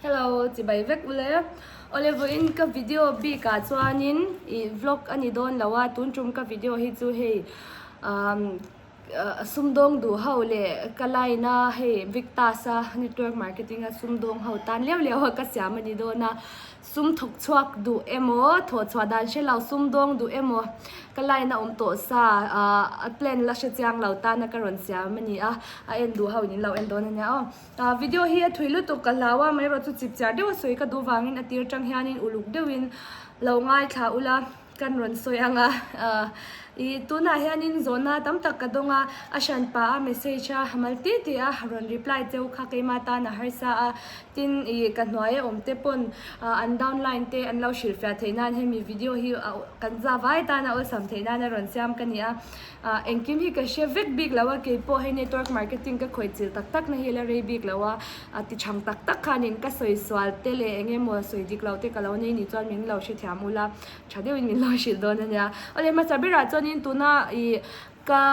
Hello chibai vek ule. Awle vawiin ka video bik ah chuanin ih vlog a ni dawn lo a tun tum ka video hi chu hei umm sumdawng duh ho leh ka line a hei Victus a network marketing a sumdawng ho tan liau liau a ka siam a ni dawn a sum thawk chhuak duh emaw thawh chhuah dan hre lo sumdawng duh emaw ka line a awm tawh sa ah a plan la hre chiang lo tan a ka rawn siam a ni a a en duh ho in in lo en dawn a nia aw. Ah video hi a thui lutuk ka hlau a, amaherawh chu chip chiar deuh a sawi ka duh vangin a tir tang hianin uluk deuhin lo ngaithla ula kan rawn sawi ang a. Ah ih tunah hianin zawhna tam tak ka dawng a, a hran pah a message a mal ti ti a rawn reply cheu kha keimah tan a harsa a, tin ih ka hnuai a awm te pawn ah an downline te an lo hrilhfiah theih nan hemi video hi kan za vai tan a awlsam theih nan a rawn siam ka ni a. Ah engkim hi ka hre vek bik lo a, kei pawh hei network marketing ka khawih chilh tak tak na hi la rei bik lo a, a ti chhang tak tak khanin ka sawi sual te leh eng emaw sawi dik lo te ka lo nei ni chuan min lo hrethiam ula, tha deuhin min lo hrilh dawn a nia. Awle hmasa berah chuanin tuna ih ka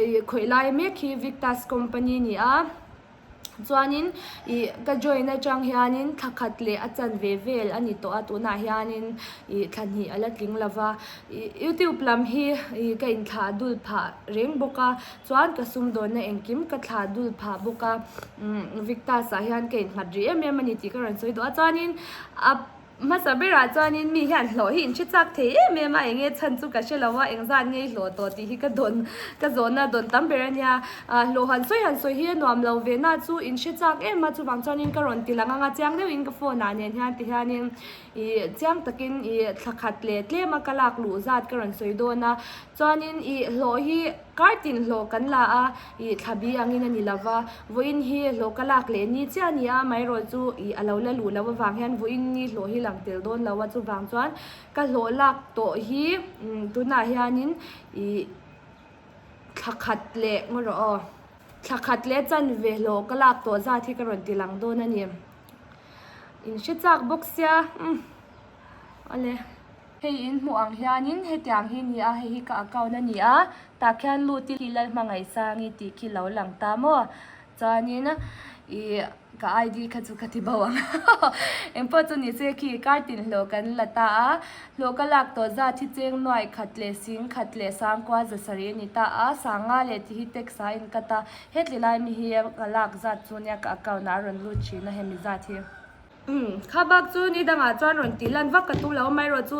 ih khawih lai mek hi Victus company a ni a. Chuanin ih ka join atang hianin thla khat leh a chanve vel a ni tawh a tunah hianin ih thla hnih a la tling lo va ih youtube lam hi ih ka inthlah dul phah reng bawk a chuan ka sumdawnna engkim ka thlah dul phah bawk a umm victus ah hian ka innghat rih em em a ni tih ka rawn sawi duh a chuanin a Hmasa berah chuanin mi hian hlawh hi in hre chak thei em em a, enge chhan chu ka hre lo a, engzat nge i hlawh tawh tih hi ka dawn ka zawhna dawn tam ber a nia. Ah hlawh han sawi han sawi hi a nuam lo ve na chu in hre chak em a, chuvang chuanin ka rawn ti lang ang a, chiang deuhin ka phone ah nen hian ti hianin ih chiang takin ih thla khat leh tlem a ka lak luh zat ka rawn sawi dawn a, chuanin ih hlawh hi. Kar tin hlawh kan la a, ih thla bi angin a ni lo va, vawiin hi hlawh ka lak leh ni chiah a ni a, amaherawh chu ih a lo la luh loh avang hian vawiin ni hlawh hi lang tel dawn lo a, chuvang chuan ka hlawh lak tawh hi tunah hianin ih thla khat leh ngaw rawh aw, thla khat leh chanve hlawh ka lak tawh zat hi ka rawn ti lang dawn a ni, in hre chak bawk sia umm awle. Hei in hmuh ang hianin hetiang hi ni a, hei hi ka account a ni a, tah khian lut i Lalhmangaihsangi tih khi lo lang ta maw? Chuanin ih ka ID kha chu ka ti bo ang engpawh chu ni se khi kar tin hlawh kan la ta a, hlawh ka lak tawh zat hi cheng nuaih khat leh sing khat leh sangkua za sarih a ni ta a, sanga leh tih hi tax a incut a, hetli lai mi hi ka lak zat chu nia ka account ah a rawn lut thin a hemi zat hi. Umm, kha bak chu ni dangah chuan rawn ti lan vak ka tum lo amaherawh chu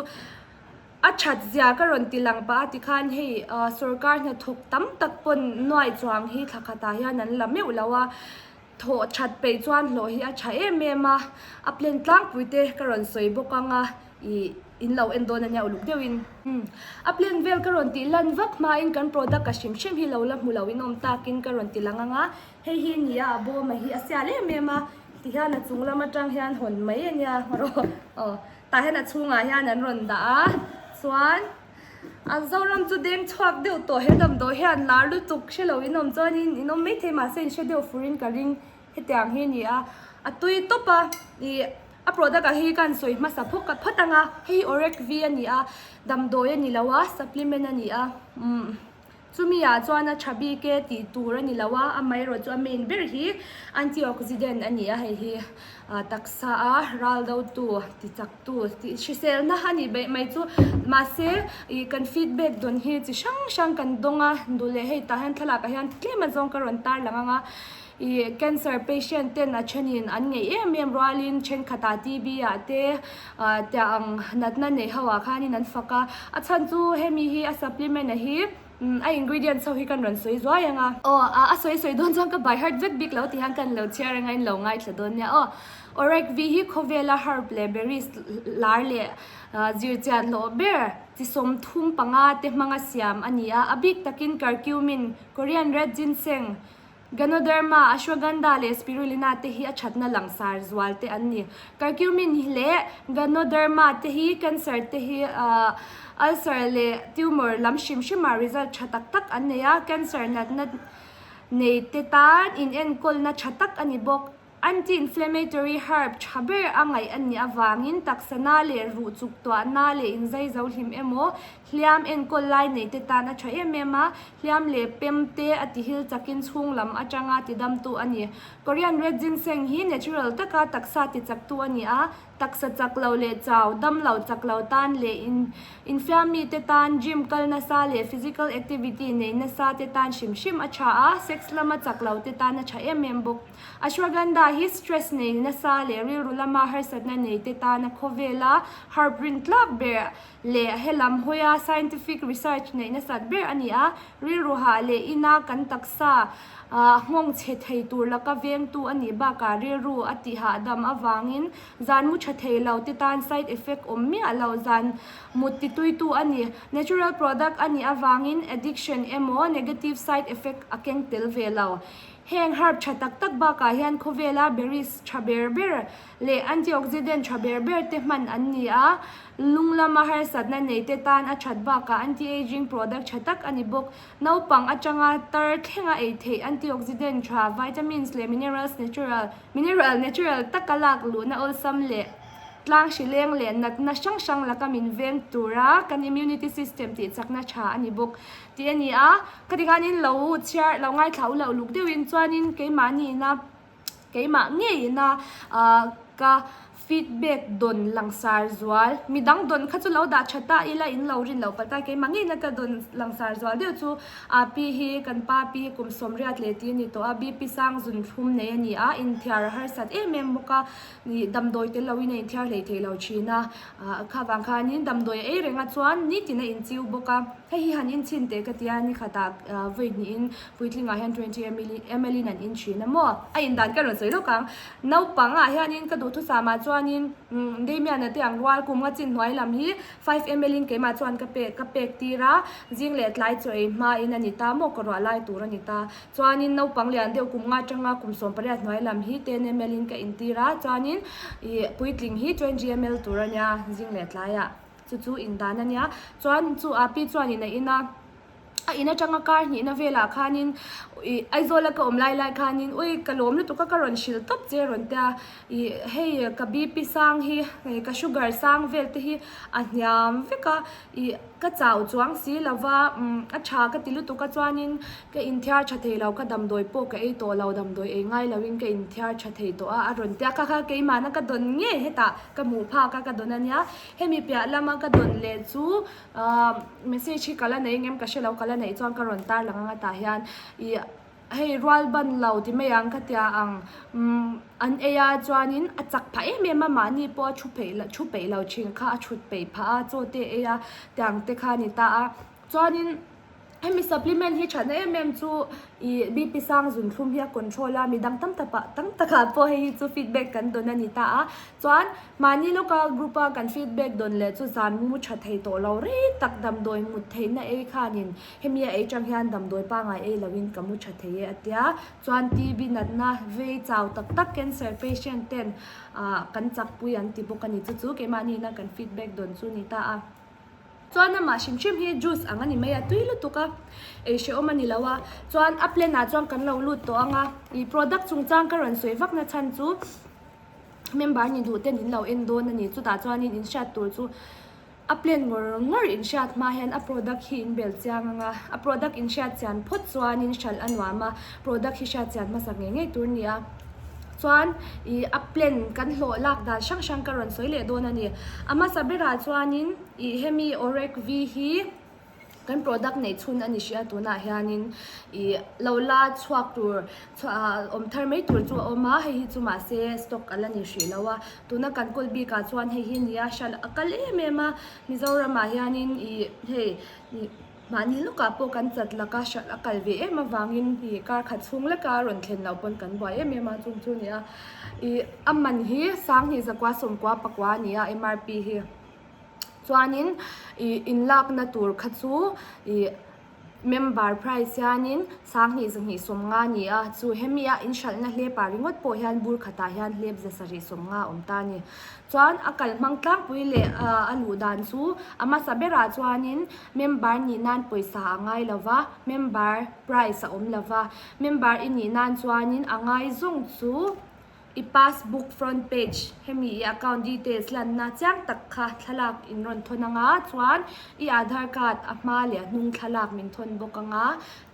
a that zia ka rawn ti lang pah a tikhan hei ah sorkar hnathawk tam tak pawn nuai chuang hi thla khatah hian an la meuh lo a, thawh that peih chuan hlawh hi a tha em em a, a plan tlangpui te ka rawn sawi bawk ang a ih in lo en dawn ania uluk deuhin. Umm, a plan vel ka rawn tih lan vak hmain kan product a hrim hrim hi lo la hmu lo in awm takin ka rawn ti lang ang a, hei hi nia a bawm a hi a sial em em a. Ti hian a chung lam atang hian hawn mai a nia rawh aw tah hian a chhungah hian an rawn dah a chuan a Zoram chu deng chhuak deuh tawh he damdawi hian lar lutuk hre lo in awm chuanin in awm maithei mahse in hre deuh furin ka ring hetiang hi a ni a a tui tawp a ih a product ah hi ka han sawi hmasa phawk phawt ang a hei hi orec v a ni a damdawi a ni lo a supplement a ni a umm. Chumi ah chuan a tha bik e tih tur a ni lo a, amaherawh chu a main ber hi antioxidant a ni a, hei hi taksa a ral do tu, ti chak tu, tih hriselna a nih beih mai chu. Mahse ih kan feedback dawn hi chi hrang hrang kan dawng a, duh leh hei tah hian thlalak ah hian tlem azawng ka rawn tar lang ang a, ih cancer patient ten a thenin an ngeih em em rualin thenkhatah T B ah te ah tiah ang natna nei ho ah khanin an fak a, a chhan chu hemi hi a supplement a hi a ingredients ho hi kan rawn sawi zuai ang a. Aw a sawi sawi dawn chuan ka by heart vek bik lo tih hian kan lo chhiar anga in lo ngaithla dawn nia aw. Orec V hi khawvela herb leh berries lar leh zirchian hlawh ber chi 35 te hmanga siam a ni a, a bik takin curcumin, Korean red ginseng, Ganoderma, Ashwagandha leh Spirulina te hi a thatna langsar zual te an ni. Curcumin leh Ganoderma te hi cancer te hi ulcer leh tumor lam hrim hrimah result tha tak tak an nei a, cancer natna nei te tan inenkawlna tha tak a ni bawk. Anti-inflammatory herb tha ber a ngaih a nih avangin taksa na leh ruh chuk tuah na leh inzai zo hlim emaw, hliam enkawl lai nei te tan a tha em em a, hliam leh pem te a tihil chakin chhung lam atanga tidamtu a ni. Korean red ginseng hi natural taka taksa tichaktu a ni a, Taksa chak lo leh chau, dam lo chak lo tan leh in infiam mite tan gym kal nasa leh physical activity nei nasa te tan hrim hrim a tha a, sex lama chak lo te tan a tha em em bawk. Ashwagandha hi stress nei nasa leh rilru lama harsatna nei te tana khawvela herb rintlak ber leh helam hawia scientific research neih nasat ber a ni a, rilru hah leh ina kan taksa nghawng chhe thei tur laka vengtu a nih bakah rilru a tihahdam avangin zan mu tha thei lo te tan side effect awm miah lo zan mut tituitu a ni. Natural product a nih avangin addiction emaw negative side effect a keng tel ve lo. Heng herb tha tak tak bakah hian khawvela berries tha ber ber leh antioxidant tha ber ber te hman an ni a, lung lama harsatna nei te tan a that bakah anti-aging product tha tak a ni bawk. Naupang atanga tar thlenga ei theih antioxidant tha, vitamins leh minerals natural mineral natural taka lak luhna awlsam leh tlang hrileng leh natna hrang hrang laka min veng tura kan immunity system tih chakna tha a ni bawk tih a ni a. Khati khanin lo chhiar lo ngaithla u loh luk deuhin chuanin keimahniina Keimah ngeiin a ka feedback dawn langsar zual, midang dawn kha chu lo dah tha ta ila in lo rin loh palh ta, keimah ngeiin a ka dawn langsar zual deuh chu a pi hi kan pa pi hi kum 80 leh ti a ni tawh a, BP sang zun thlum nei a ni a, inthiar a harsat em em bawk a, ih damdawi tel loin a inthiar hlei thei lo thin a, kha vang khanin damdawi a ei reng a chuan nitin a inchiu bawk a, hei hi han inchhin teh ka tia nikhatah vawi hnihin Puitlingah hian 20 ml in an in thin a maw? A indan ka rawn sawi lawk ang. Naupangah hianin ka duhthusam ah chuanin Damian-a te ang rual kum nga chin hnuai lam hi 5 ml in keimah chuan ka pek ka pek tir a, zing leh tlai chaw ei hma in a ni ta maw? Ka ruah lai tur a ni ta. Chuanin naupang lian deuh kum nga atanga kum 18 hnuai lam hi 10 ml in ka intir a, chuanin ih puitling hi 20 ml tur a nia zing leh tlaiah. Chu chu indan a nia. Chuan chu a pi chuanin a in a. A in atanga kar hnihna velah khanin ih Aizawla ka awm lai lai khanin ui ka lawm lutuk a ka rawn hrilh tawp che rawn tia ih hei ka BP sang hi ka sugar sang vel te hi a hniam vek a ih ka chau chuang si lova umm a tha ka ti lutuk a chuanin ka inthiar tha thei lo ka damdawi pawh ka ei tawh lo damdawi ei ngai loin ka inthiar tha thei tawh a a rawn tia kha kha keimahna ka dawn ngei hetah ka hmuh phak a ka dawn ania hemi piah lama ka dawn leh chu. Ahh message hi ka la nei ngem ka hre lo ka la neih chuan ka rawn tar lang anga tah hian ih hei rual ban lo ti mai ang ka tia ang umm an ei a chuanin a chak phah em em a mahni pawh a thu peih loh thu peih lo thin kha a thut peih phah a chaw te ei a tiang te kha a ni ta a chuanin hemi supplement hi thatna em em chu ih BP sang zunthlum hi a control a midang tam tak ah tam takah pawh hei hi chu feedback kan dawn a ni ta a chuan. Mahni lawka group a kan feedback dawn leh chu zan mu tha thei tawh lo rei tak damdawi mut theihna ei khanin hemi a ei tang hian damdawi pangai ei loin ka mu tha thei e a tia. Chuan TB natna vei chau tak tak cancer patient ten ah kan chakpui an ti bawk a ni chu chu keimahni ina kan feedback dawn chu ni ta a. Chuan amah hrim hrim hi juice ang a ni mai a tui lutuk a ei hrehawm a ni lo a chuan a plan ah chuan kan lo lut tawh ang a ih product chungchang ka rawn sawi vak na chhan chu. Member ni duh ten in lo en dawn a ni. Chutah chuanin in hriat tur chu a plan ngawr ngawr in hriat hma hian a product hi in bel chiang ang a, a product in hriat chian phawt chuanin hralh a nuam a, product hi hriat chian hmasak ngei ngei tur a ni a. Chuan ih a plan kan hlawh lak dan hrang hrang ka rawn sawi leh dawn a ni. A hmasa berah chuanin ih hemi Orec V hi. Kan product neih chhun a ni hria tunah hianin ih lo la chhuak tur chhuah awm thar mai tur chu a awm a hei hi chu mahse stock a la ni hrih lo a tuna kan kawl bikah chuan hei hi a ni a hral a kal em em a Mizoramah hianin ih hei ih mahni lawkah pawh kan chat laka hral a kal ve em avangin ih kar khat chhung leka rawn thlen loh pawn kan buai em em a chung chu a ni a ih a man hi 10 zakua 90 pakua a ni a MRP hi. Chuanin ih inlakna tur kha chu ih member price hianin 10 zahnih 50 a ni a, chu hemi a inhralhna hlep ah ringawt pawh hian bur khatah hian hlep 750 a awm ta a ni. Chuan a kal hmang tlangpui leh a luh dan chu a hmasa berah chuanin member nih nan pawisa a ngai lo va, member price a awm lo va, member i nih nan chuanin a ngai zawng chu. I passbook front page hemi i account details lanna chiang tak kha thlalak in rawn thawn anga chuan i Aadhaar card a hma leh a hnung thlalak min thawn bawk anga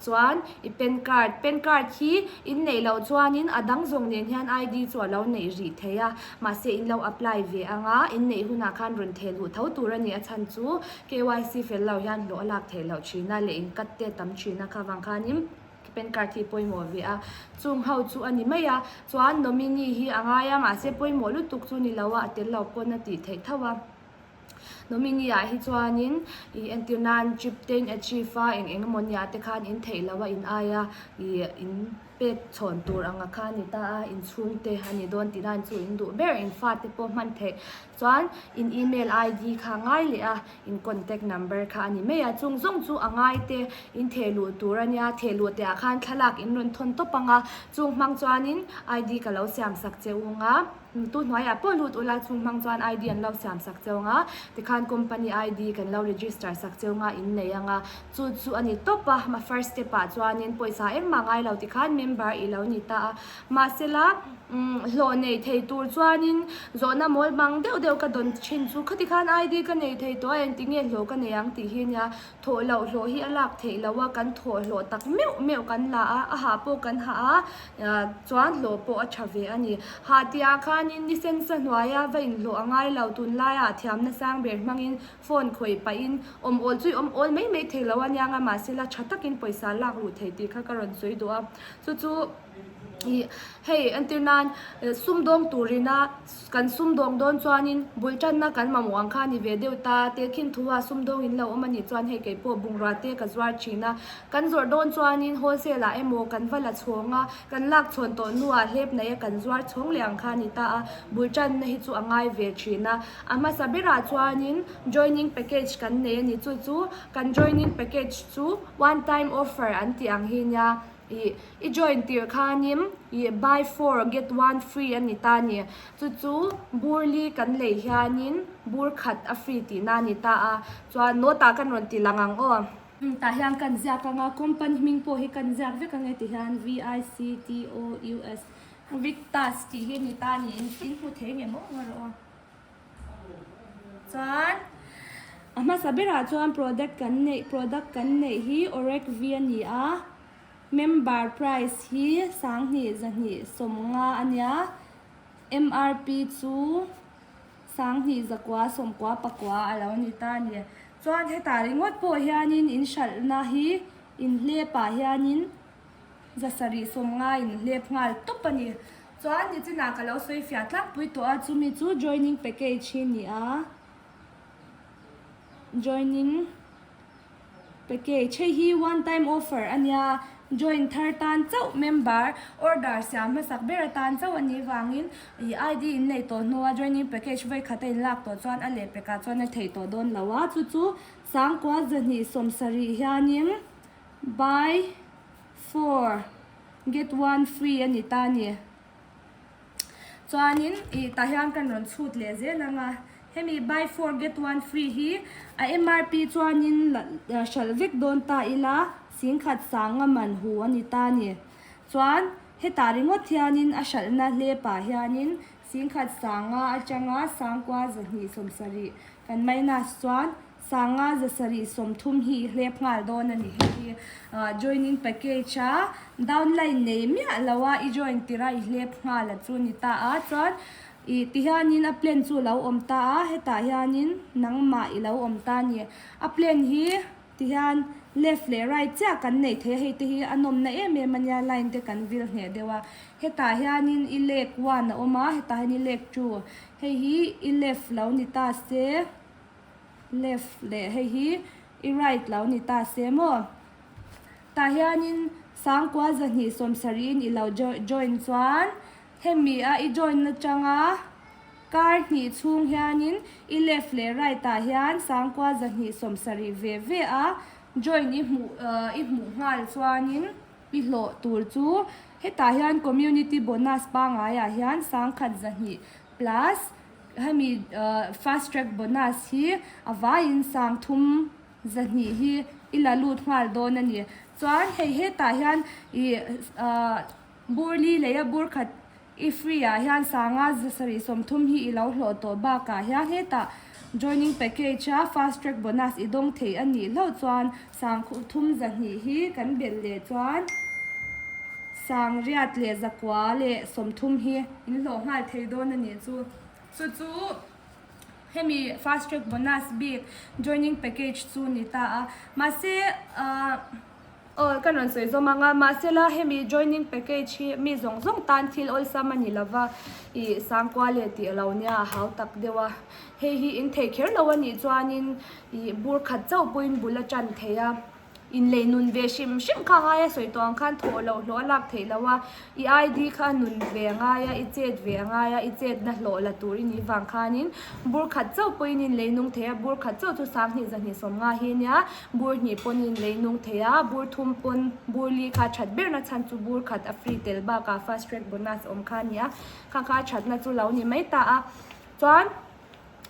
chuan i pan card, pan card hi in neih loh chuanin a dang zawng nen hian ID chu a lo neih rih thei a mahse in lo apply ve anga in neih hunah khan rawn theh luh tho tur a ni a chhan chu KYC fel lo hian hlawh a lak theih loh thin a leh in cut te tam thin a kha vang khanin Pan card hi pawimawh ve a, chung ho chu a ni mai a, chuan nominee hi a ngai a, mahse pawimawh lutuk chu ni lo a, a tel lo pawn a tih theih tho a. Nominee ah hi chuanin ih entir nan trip te in achieve a, eng eng emaw nia te khan in theih loh a in aia ih in pek chhawn tur anga kha a ni ta a, in chhungte a ni dawn tih nan chu in duh ber, in fate pawh hman theih chuan in email ID kha a ngai leh a. In contact number kha a ni mai a, chung zawng chu a ngai te in theh luh tur a nia, theh luh teh ah khan thlalak in rawn thawn tawp ang a, chung hmang chuanin ID ka lo siam sak che ung a, tu hnuaiah pawh lut ula chung hmang chuan ID an lo siam sak che ung a, tikhan company ID kan lo register sak che ung a, in nei ang a, chu chu a ni tawp a, a first step ah chuanin pawisa engmah ngai lo tikhan member i lo ni ta a, mahsela. Hlawh nei thei tur chuanin zawhna mawl bang deuh deuh ka dawn thin chu khati khan ID ka nei thei tawh a engtinge hlawh ka nei ang tih hi ania thawh loh hlawh hi a lak theih loh a kan thawh hlawh tak meuh meuh kan la a a hah pawh kan hah a chuan hlawh pawh a tha ve a ni. Hah tihah khanin ni sensa hnuaia va inhlawh a ngai lo tunlaiah thiamna sang ber hmangin phone khawih pahin awm awl chu i awm awl mai mai thei lo ania nga mahsela tha takin pawisa lak luh thei tih kha ka rawn sawi duh a chu chu Ih hei entir nan sumdawng turina kan sumdawng dawn chuanin bul tanna kan mamawh ang kha a ni ve deuh ta tehkhin thu a sumdawng in lo awm a nih chuan hei kei pawh bungrua te ka zuar thin a kan zawrh dawn chuanin wholesale ah emaw kan va la chhawng a kan lak chhawn tawh hnuah hlep nei a kan zuar chhawng leh ang kha a ni ta a bul tanna hi chu a ngai ve thin a a hmasa berah chuanin joining package kan nei a ni chu chu kan joining package chu one time offer an tih ang hi nia. Ih, i join tirh khanin ih buy four get one free a ni ta a ni. Chu chu bur li kan lei hianin bur khat a free tihna a ni ta a. Chuan note ah kan rawn ti lang ang aw. Tah hian kan ziak ang a, company hming pawh hi kan ziak vek ang e ti hian VICTOUS, Victus tih hi a ni ta a ni. In hmu thei nge maw ang erawh aw. Chuan a hmasa berah chuan product kan neih product kan neih hi Orec V a ni a, member price hi sanghnih zahnih sawmnga a nia, M_R_P chu sanghnih zakua sawmkua pakua a lo ni ta a ni. Chuan hetah ringawt pawh hianin in hralhna hi inhlep ah hianin. Zasarih sawmnga in hlep nghal tawp a ni. Chuan nichinah ka lo sawi fiah tlangpui tawh a, chumi chu joining package hi a ni a. Joining package hei hi one time offer a nia, join thar tan chauh member order siam hmasak ber atan chauh a nih vangin ih ID in neih tawh hnua joining package vawikhat a inlak tawh chuan a lehpekah chuan a theih tawh dawn lo a, chu chu sangkua zahnih sawmsarih hianin Buy four get one free a ni ta a ni. Chuanin ih tah hian kan rawn chhut leh zel ang a, hemi buy four get one free hi a MRP chuanin hralh vek dawn ta ila singkhat sanga man hu a ni ta a ni. Chuan hetah ringawt hianin a hralhna hlepah hianin singkhat sanga atanga sangkua zahnih sawmsarih kan minus chuan Sanga zasarih 30 hi i hlep nghal dawn a ni. Hei hi joining package a downline nei miah lo a i join tirh a i hlep nghal a chu ni ta a chuan ih ti hianin a plan chu lo awm ta a hetah hianin nangmah i lo awm ta a ni. A plan hi ti hian left leh right chiah kan neih thei a hei te hi a nawmna em em a nia line te kan vil hneh deuh a hetah hianin i leg one a awm a hetah hian i leg two hei hi i left lo ni ta se. Left leh hei hi i right lo ni ta se maw? Tah hianin sangkua zahnih sawmsarihin i lo join chuan hemi a i join atanga kar hnih chhung hianin i left leh right ah hian sangkua zahnih sawmsarih ve ve a join i hmuh i hmuh nghal chuanin i hlawh tur chu hetah hian community bonus pangaiah hian sangkhat zahnih plus Hemi fast track bonus hi a vaiin sangthum zahnih hi i la lut nghal dawn a ni. Chuan hei hetah hian ih bur li lei a bur khat I free ah hian sanga 730 hi i lo hlawh tawh bakah hian hetah joining package a fast track bonus i dawng thei a nih hlauh chuan 3200 hi kan belh leh chuan 930 hi in hlawh nghal thei dawn a nih chu. Chu chu hemi fast track bonus bik joining package chu ni ta a mahse ahh. Aw, ka rawn sawi zawm ang a, mahsela hemi joining package hi mi zawng zawng tan thil awlsam a ni lova, ih sangkua leh tih a lo nia a hau tak deuh a, hei hi in theih kher lo a nih chuanin ih bur khat chauh pawhin bul a tan thei a, inlei nun ve hrim hrim kha ngai a sawi tawh ang khan thawh loh hlawh a lak theih loh a, i ID kha a nun ve a ngai a, i chet ve a ngai a, i chetna hlawh la tur i nih vang khanin bur khat chauh pawhin inlei nung thei a, bur khat chauh chu 2230 hi a nia. Bur hnih pawn in lei nung thei a, bur thum pawn bur li kha that berna chhan chu bur khat a free tel bakah fast track bonus awm kha a ni a, kha kha thatna chu lo ni mai ta a. Chuan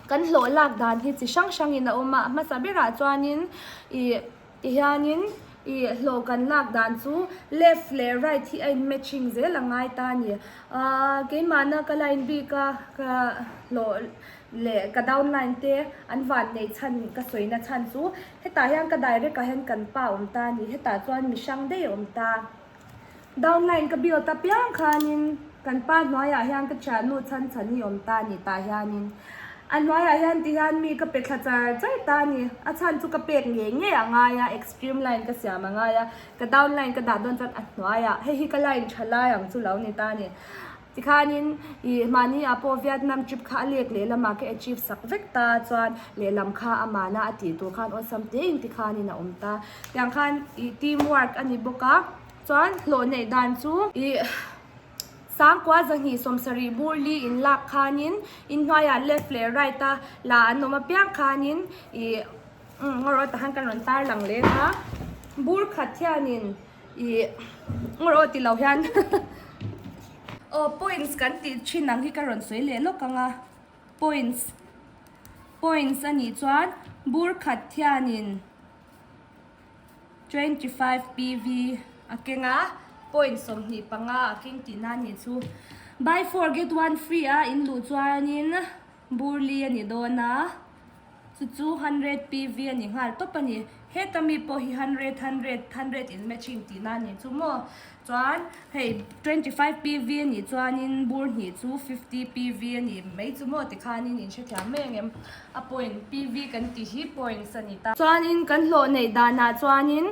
kan hlawh lak dan hi chi hrang hrangin a awm a, a hmasa berah chuanin ih tihianin ih hlawh kan lak dan chu left leh right hi a in matching zel a ngai ta a ni. Ahh keimahna ka line bik a ka hlawh leh ka downline te an van neih chhan ka sawi na chhan chu hetah hian ka direct ah hian kan pa awm ta a ni hetah chuan mi hrang daih a awm ta downline ka build apiang khanin kan pa hnuaiah hian ka thiannu chhan chhan hi awm ta a ni tah hianin a hnuaiah hian ti hian mi ka pe thla char char ta a ni a chhan chu ka pek ngei ngei a ngai a extreme line ka siam a ngai a ka downline ka dah dawn chuan a hnuaiah hei hi ka line tha lai ang chu lo ni ta a ni. Tikhanin ih mahni ah pawh Vietnam trip kha a lek lehlamah ka achieve sak vek ta chuan lehlam kha amahna a tih tur khan awlsam tein tikhanin a awm ta. Tiang khan ih team work a ni bawk a, chuan hlawh neih dan chu ih sangkua 270 bur li in lak khanin inhnuaiah left leh right a la an awm apiang khanin ih umm ngaw rawh tahan kan rawn tar lang leh a, bur khat hianin Ih ngaw aw ti lo hian aw points kan tih thin ang hi ka rawn sawi leh lawk ang a points points a nih chuan bur khat hianin 25 pv a keng a point 25 a keng tihna a nih chu buy four get one free a in luh chuanin bur li a ni dawn a. Chu chu hundred PV a ni nghal tawp a ni. Heta mi pawh hi hundred, hundred, hundred in matching tihna a ni chu maw? Chuan hei 25 PV a nih chuanin bur hnih chu 50 PV a ni mai chu maw? Tikhanin in hrethiam mai ang em? A point PV kan tih hi points a ni ta. Chuanin kan hlawh neih danah chuanin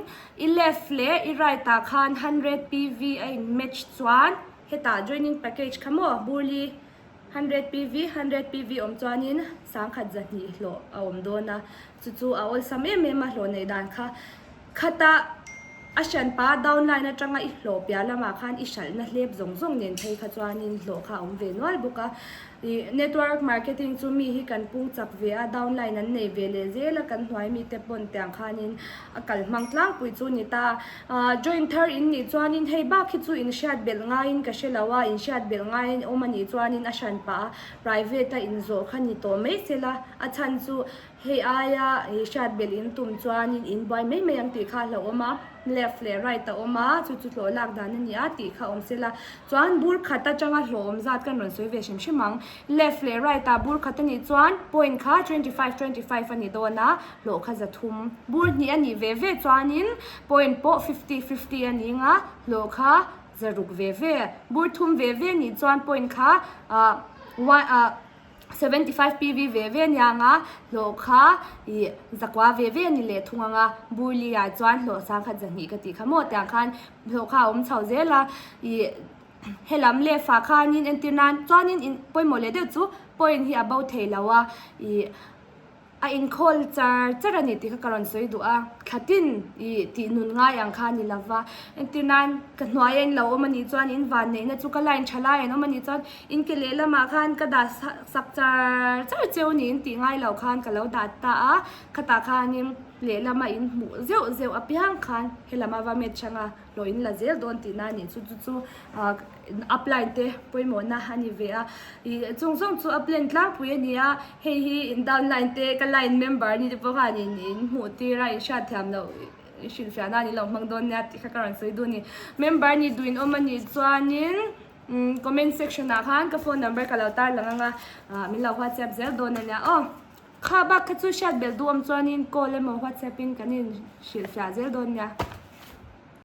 i left leh i right ah khan hundred PV a in match chuan hetah joining package kha maw bur li Hundred PV, Hundred PV awm chuanin 200 hlawh a awm dawn a, chu chu a awlsam em em a hlawh neih dan kha. Khata a hranpa downline atanga i hlawh piah lamah khan i hralhna hlep zawng zawng nen phei kha chuanin hlawh kha a awm ve nual bawk a. Ih network marketing chu mi hi kan pung chak ve a, downline an nei ve leh zel a, kan hnuai mite pawn tiang khanin a kal hmang tlangpui chu ni ta. Join thar in nih chuanin hei bak hi chu inhriat belh ngaiin ka hre lo a, inhriat belh ngaiin awm a nih chuanin a hran pah a, private a inzawh kha ni tawh mai se la, a chhan chu hei aia hriat belh in tum chuanin in buai mai mai ang tih kha a hlauhawm a, left leh right a awm a, chu chu hlawh lak dan a ni a tih kha awm se la, chuan bur khat atanga hlawhawm zat kan rawn sawi ve hrim hrim ang, left leh right ah bur khat a nih chuan point kha 25 25 a ni dawn a, hlawh kha 300 bur hnih a nih ve ve chuanin point pawh 50 50 a ni anga hlawh kha 600 ve ve bur thum ve ve nih chuan point kha ah one ah 75 pv ve ve a nia anga hlawh kha ih zakua ve ve a ni leh thung anga bur li ah chuan hlawh sangkhat 200 ka tih kha maw tiang khan hlawh kha a awm chho zel a ih helam left ah khanin entir nan chuanin in pawimawh leh deuh chu point hi a bo thei lo a ih A inkhawl char char a ni tih kha ka rawn sawi duh a, thla tin ih tih nun ngai ang kha a ni lova. Entir nan ka hnuaia in lo awm a nih chuan in van neihna chu ka line tha lai an awm a nih chuan in ke lehlamah khan ka dah sak char char cheu niin tih ngai lo khan ka lo dah ta a, khatah khanin lehlama in hmuh zeuh zeuh apiang khan helam a va match anga hlawh in la zel dawn tihna a nih chu chu chu ah upline te pawimawhna a ni ve a ih chung zawng chu a plan tlangpui a ni a hei hi in downline te ka line member ni te pawh khan in in hmuh tir a in hriat thiam loh hrilhfiah nan in lo hmang dawn nia tih kha ka rawn sawi duh a ni member ni duh in awm a nih chuanin. Comment section ah khan ka phone number ka lo tar lang anga min lo whatsapp zel dawn ania aw. Kha bak kha chu hriat belh duh awm chuanin call emaw whatsapp in kan in hrilhfiah zel dawn nia.